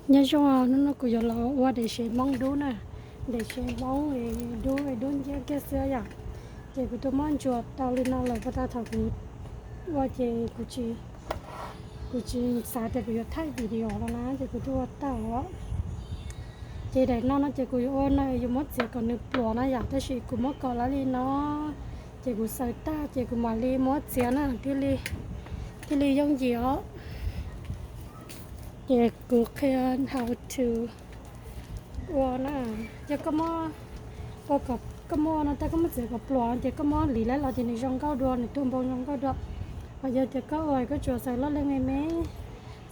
Nyob zoo, hnub no kuv yuav los ua daim sev Hmoob dub na, daim sev Hmoob dub dub nciab kiag xwb yom. Ces kuv twb muab ntsuas tau li no lawm, puag ta thaum kuv ua ces kuv tsis, kuv tsis xav tias kuv yuav thaij video no na, ces kuv twb ua tau os. Ces daim no no ces kuv yuav ua no yuav muab txiav kom nws pluas na yom, tab sis kuv muab kom lawm li no, ces kuv xaws tag ces kuv mam li muab txiav na, thiaj li yooj yim os. Ces kuv qhia how to ua na, yog koj muab, ua kom koj muab no tag koj muab txiav kom pluas ces koj muab liv lawv los ces nws zoo nkauj dua, nws tuaj npoo zoo nkauj dua. Ho yog tias koj ua koj tsuas xaws loj leej me me,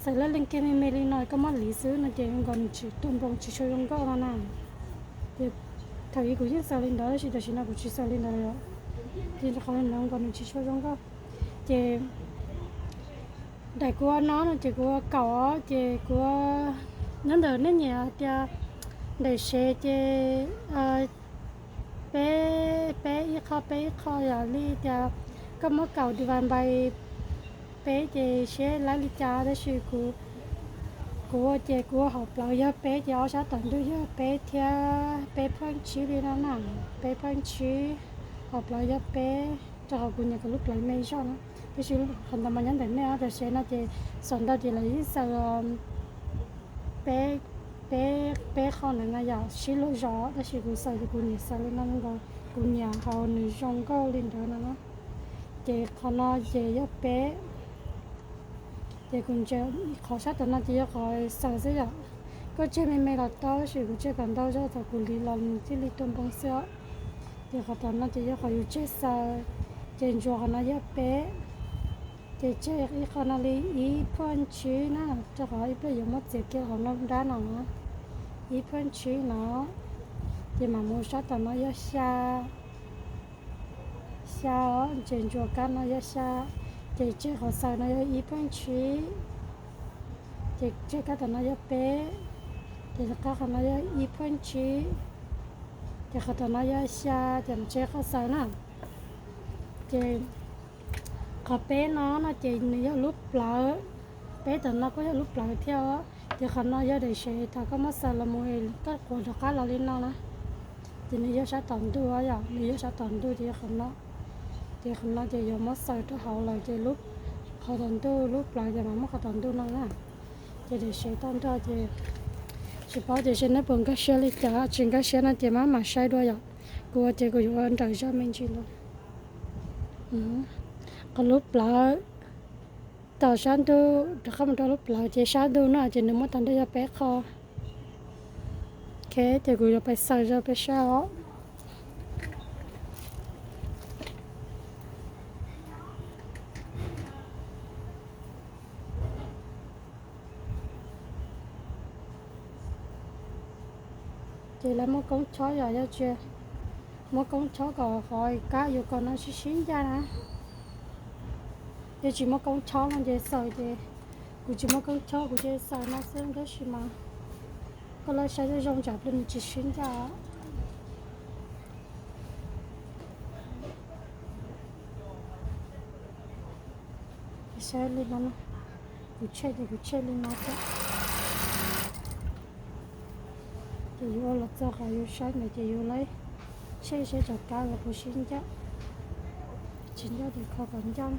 xaws loj leej kiag me me li no koj muab liv xwb no ces zoo nkaus nws tsis tuaj npoo tsis tshua zoo nkauj no na. Ces thaum ub kuv yeej xaws li ntawd tab sis tam sim no kuv tsis xaws li ntawd lawm, ces qhov no nkaus nws tsis tshua zoo nkauj. Ces daim kuv ua no no ces kuv ua kaum os, ces kuv ua, nyob ntawm nej nyiam tias daim sev ces peb, peb ib qho peb ib qho yom, li tias koj muab kaum divide by peb ces seb laib li cas, tab sis kuv, kuv ua ces kuv ua hauv plawv yog peb ces ob sab tom ntug yog peb thiab peb pheej tsib li no na, peb pheej tsib, hauv plawv yog peb, rau qhov kuv nyiam kom lub plawv me zog na. Tab sis qhov ntawd mas nyob ntawm nej os, daim sev no ces xam ntau ces lawv yeej xaws peb, peb, peb qho ntawd no yom, sib luag zos, tab sis kuv xaws ces kuv nyiam xaws li no nkaus, kuv nyiam hauv nws zoo nkauj li ntawd no na. Ces qhov no ces yog peb, ces kuv ntsia qhov sab tom no ces yog qhov xaws xwb yom. Koj tseg me me los tau, tab sis kuv tseg kom ntau zog thaum kuv liv los nws thiaj li tuaj npoo xwb os. Ces qhov tom no ces yog qhov yus tseg xaws, ces ntsuas qhov no yog peb, ces tseg ib qho no li ib phuaj ntsib na, rau qhov ib pliag yuav muab txiav kiag hauv no nrab no, ib phuaj ntsib no, ces mam mus sab tom no yog xya, xya os, ces ntsuas kab no yog xya, ces tseg qhov xaws no yog ib phuaj ntsib, ces tseg kab tom no yog peb, ces qab qhov no yog ib phuaj ntsib, ces qhov tom no yog xya, ces tseg qhov xaws na. Ces qhov peb no no ces nws yog lub plawv, peb tom no kuj yog lub plawv thiab os. Ces qhov no yog daim sev thaum koj muab xaws los mus koj quav rov qab los li no na. Ces nws yog sab tom ntug yom, nws yog sab tom ntug ces yog qhov no. Ces qhov no ces yuav muab xaws rau hauv lawm ces lub, qhov tom ntug lub plawv ces mam muab qhov tom ntug no na. Ces daim sev tau nrog ces tsis paub tias seb nej puas nkag siab li cas, tsis nkag siab no ces mam mam saib dua yom. Kuv ua ces kuv yuav ua nrawm zog me ntsis ntawd. Qhov lub plawv tom sab ntug rov qab mus rau lub plawv ces sab ntug no ces nws muab tau nrog yog peb qho. Ok, ces kuv yuav pais xaws rau peb saib os. Ces lawv muab koob chob yom, yog tsis muab koob chob kom qhov kab yus kom no sib sib ncaj na. Yog tsis muab koob chob no ces xaws ces, kuv tsis muab koob chob kuv ces xaws no xwb tab sis mas koj lawv saib zoo zoo tsam pliag nws tsis sib ncaj. Saib li no, kuv tshem ces kuv tshem li no xwb. Ces yus ua los txog qhov yus saib ntawd ces yus lawv tshem seb cov kab los puas sib ncaj. Tsis ncaj ces kho kom ncaj.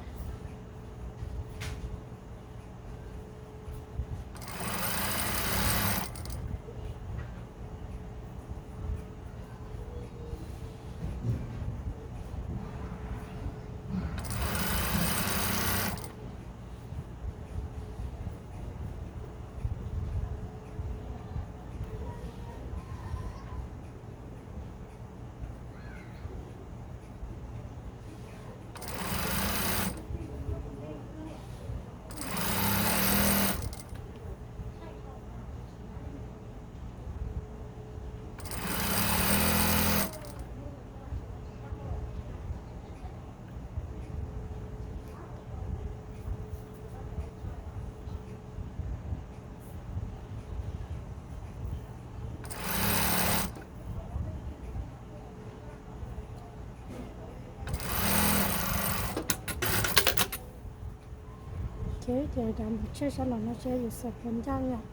Ces ces dav mus tshem sab nraum no seb yus xaws puas ncaj yom.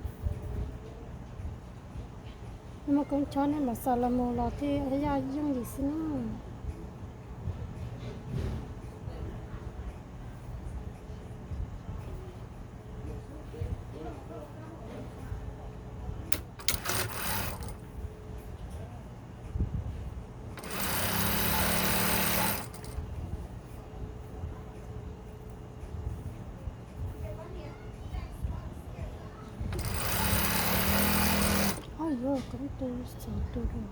Muaj koob chob nej mam xaws los mus los thiaj yaj yooj yim xwb na. Au yuav, koob tu xaws tu rau.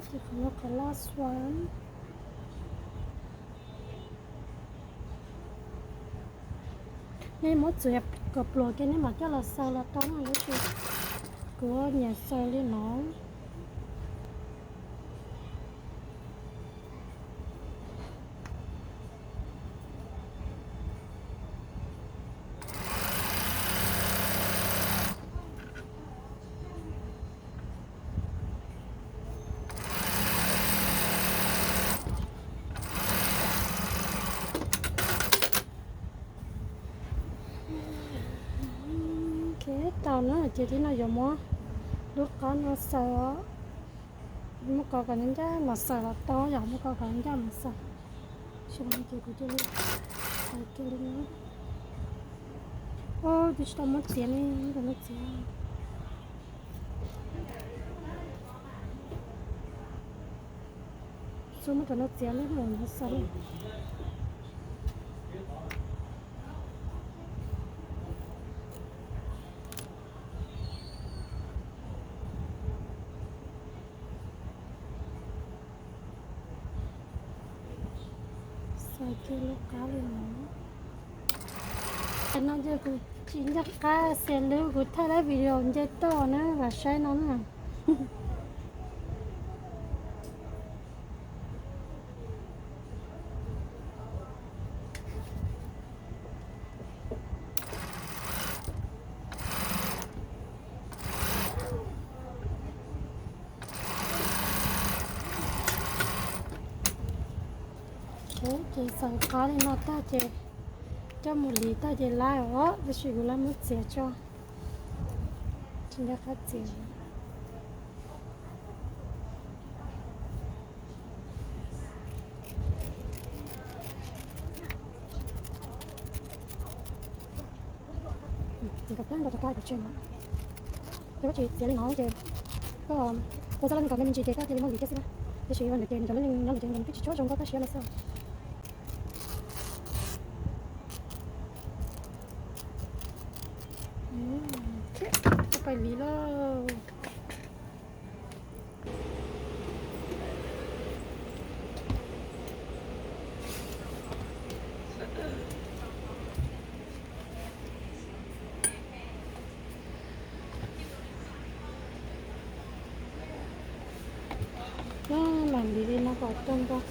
Ces qhov no qhov last one. Nej muab txiav kom pluas kiag nej mam coj los xaws los tau na, tab sis kuv nyiam xaws li no. Tau na, ces li no yuav muab lub qab no xaws os. Muab ko kom ncaj ncaj mam xaws los tau, yog muab ko kom ncaj ncaj mam xaws. Ces kuv cia li xaws kiag li no. Au, twb tsis tau muab txiav li, muab rau no txiav. Xub muab rau no txiav li, muab rau no xaws li. Xaws kiag lub qab li no. Tam no ces kuv tsis nco qab xaws lub, kuv thaij lub video nce toj na, vam saib no na. Ces xaws qab li no tag ces coj mus lis tag ces lab os, tab sis kuv lab muab txiav tso, tsis nco qab txiav. Ces koj tsis txiav li no ces koj ua txoj laj nyob kom me me ntsis ces koj cia li muab lis thiab xwb na. Tab sis ua ntawd ces nws cov laj nyob ntawd ces nws twb tsis tshua zoo koj tab sis ua li xwb. Koj pais lis lauj. Mam npiv li no kom tuag nrog.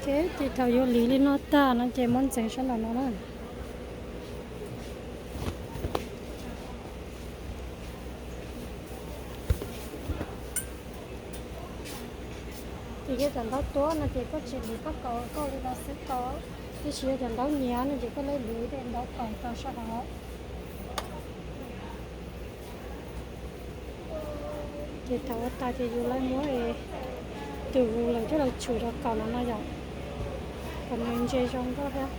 Ces thaum yuav lis li no tag no ces muab ntxeev sab nraum no na. Ces yog cov ntaub tuab no ces koj tsis lis koj kaus koj li no xwb tau, tiam sis yog cov ntaub nyiav no ces koj lis lis ntaub kaus rau sab hauv. Ces thaum ua tas ces yus yuav muab tus hu lawm coj los tshum rau kaus no no yom, kom nws ntse zoo nkauj thiab.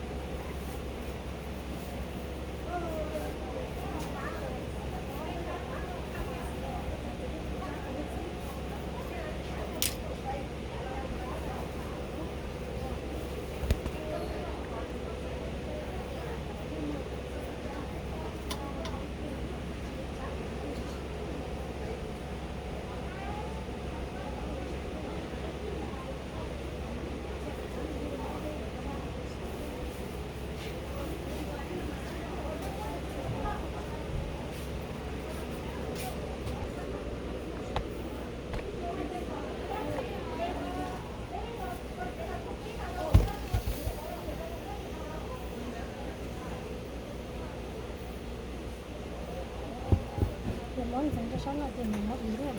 Ces muab ntxeev rau sab no ces nws muab ib lawm.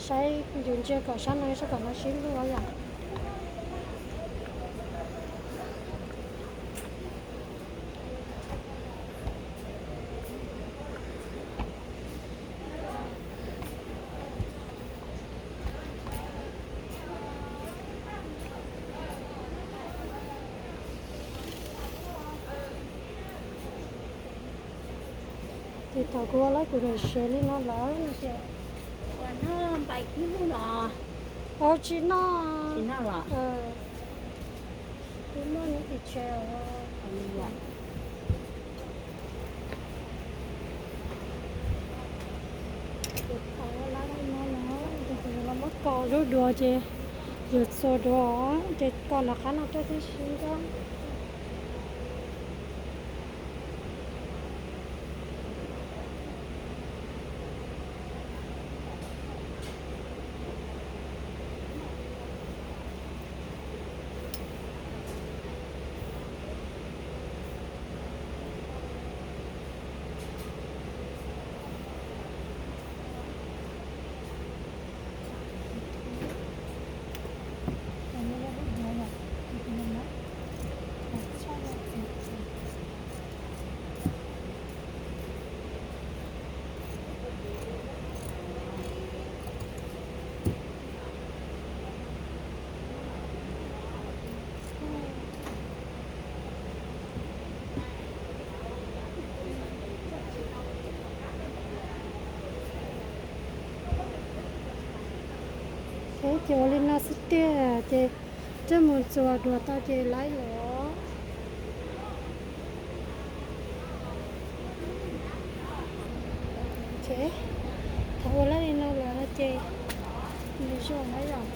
Saib yus ntsia kom sab no, saib kom no sib luag yom. Ces thaum kuv ua lawm kuv daim sev li no lawm no ces, au tsis noj, kuv noj nws tim tsev. Ces thaum ua lawm li no lawm ces kuv yuav los muab kos lub duav ces yuav txuas duav ces kos nram qab no rau thiaj sib nkauj. Ces ua li no xwb tiag ces coj mus txuas duav tau ces laib lawm. Thaum ua lawm li no lawm no ces nws zoo na yom.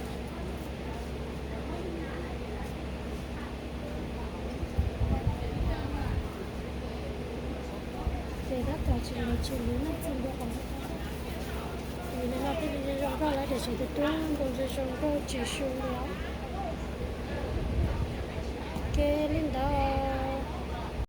Ces tab tom tsis lawv tsis lwv no txog ntua qhov no, vim li no thiaj li zoo nkauj lawm tiam sis tus tub nkaus zoo zoo nkauj tsis su li os. Ces li